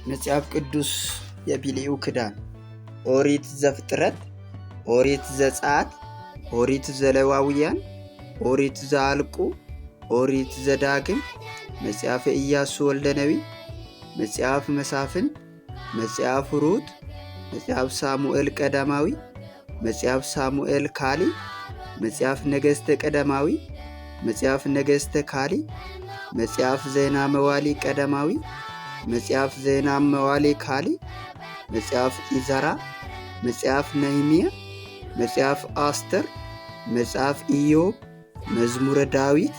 መጽሐፍ ቅዱስ የብሉይ ኪዳን ኦሪት ዘፍጥረት፣ ኦሪት ዘጸአት፣ ኦሪት ዘሌዋውያን፣ ኦሪት ዘኍልቍ፣ ኦሪት ዘዳግም፣ መጽሐፈ ኢያሱ ወልደ ነዌ፣ መጽሐፍ መሳፍንት፣ መጽሐፍ ሩት፣ መጽሐፍ ሳሙኤል ቀዳማዊ፣ መጽሐፍ ሳሙኤል ካልዕ፣ መጽሐፍ ነገሥት ቀዳማዊ፣ መጽሐፍ ነገሥት ካልዕ፣ መጽሐፍ ዜና መዋዕል ቀዳማዊ፣ መጽሐፍ ዜና መዋዕል ካልዕ፣ መጽሐፍ ኢዘራ፣ መጽሐፍ ነህምያ፣ መጽሐፍ አስቴር፣ መጽሐፍ ኢዮብ፣ መዝሙረ ዳዊት፣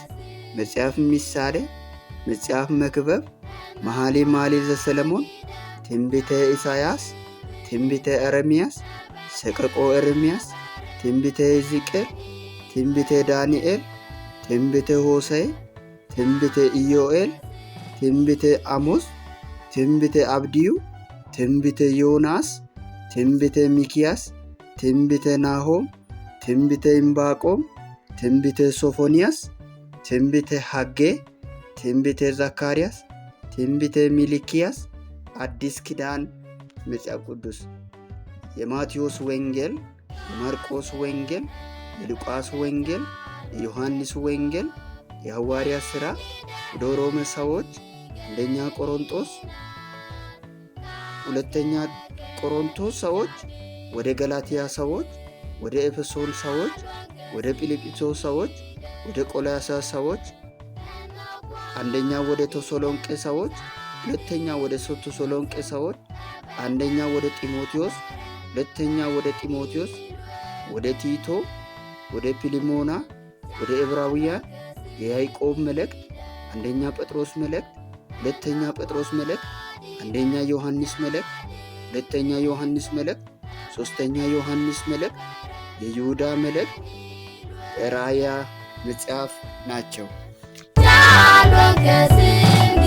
መጽሐፍ ምሳሌ፣ መጽሐፍ መክብብ፣ መኃልየ መኃልይ ዘሰሎሞን፣ ትንቢተ ኢሳይያስ፣ ትንቢተ ኤርምያስ፣ ሰቆቃወ ኤርምያስ፣ ትንቢተ ሕዝቅኤል፣ ትንቢተ ዳንኤል፣ ትንቢተ ሆሴዕ፣ ትንቢተ ኢዮኤል፣ ትንቢተ አሞጽ፣ ትንቢተ አብድዩ፣ ትንቢተ ዮናስ፣ ትንቢተ ሚክያስ፣ ትንቢተ ናሆም፣ ትንቢተ ዕንባቆም፣ ትንቢተ ሶፎንያስ፣ ትንቢተ ሐጌ፣ ትንቢተ ዘካርያስ፣ ትንቢተ ሚልክያስ። አዲስ ኪዳን መጽሐፍ ቅዱስ የማቴዎስ ወንጌል፣ የማርቆስ ወንጌል፣ የሉቃስ ወንጌል፣ የዮሐንስ ወንጌል፣ የሐዋርያት ሥራ፣ ወደ ሮሜ ሰዎች፣ አንደኛ ቆሮንቶስ፣ ሁለተኛ ቆሮንቶስ ሰዎች፣ ወደ ገላትያ ሰዎች፣ ወደ ኤፌሶን ሰዎች፣ ወደ ፊልጵስዩስ ሰዎች፣ ወደ ቆላስይስ ሰዎች፣ አንደኛ ወደ ተሰሎንቄ ሰዎች፣ ሁለተኛ ወደ ተሰሎንቄ ሰዎች፣ አንደኛ ወደ ጢሞቴዎስ፣ ሁለተኛ ወደ ጢሞቴዎስ፣ ወደ ቲቶ፣ ወደ ፊልሞና፣ ወደ ዕብራውያን፣ የያዕቆብ መልእክት፣ አንደኛ ጴጥሮስ መልእክት፣ ሁለተኛ ጴጥሮስ መልእክት፣ አንደኛ ዮሐንስ መልእክት፣ ሁለተኛ ዮሐንስ መልእክት፣ ሶስተኛ ዮሐንስ መልእክት፣ የይሁዳ መልእክት፣ የራእይ መጽሐፍ ናቸው። ዳሎከስንዲ።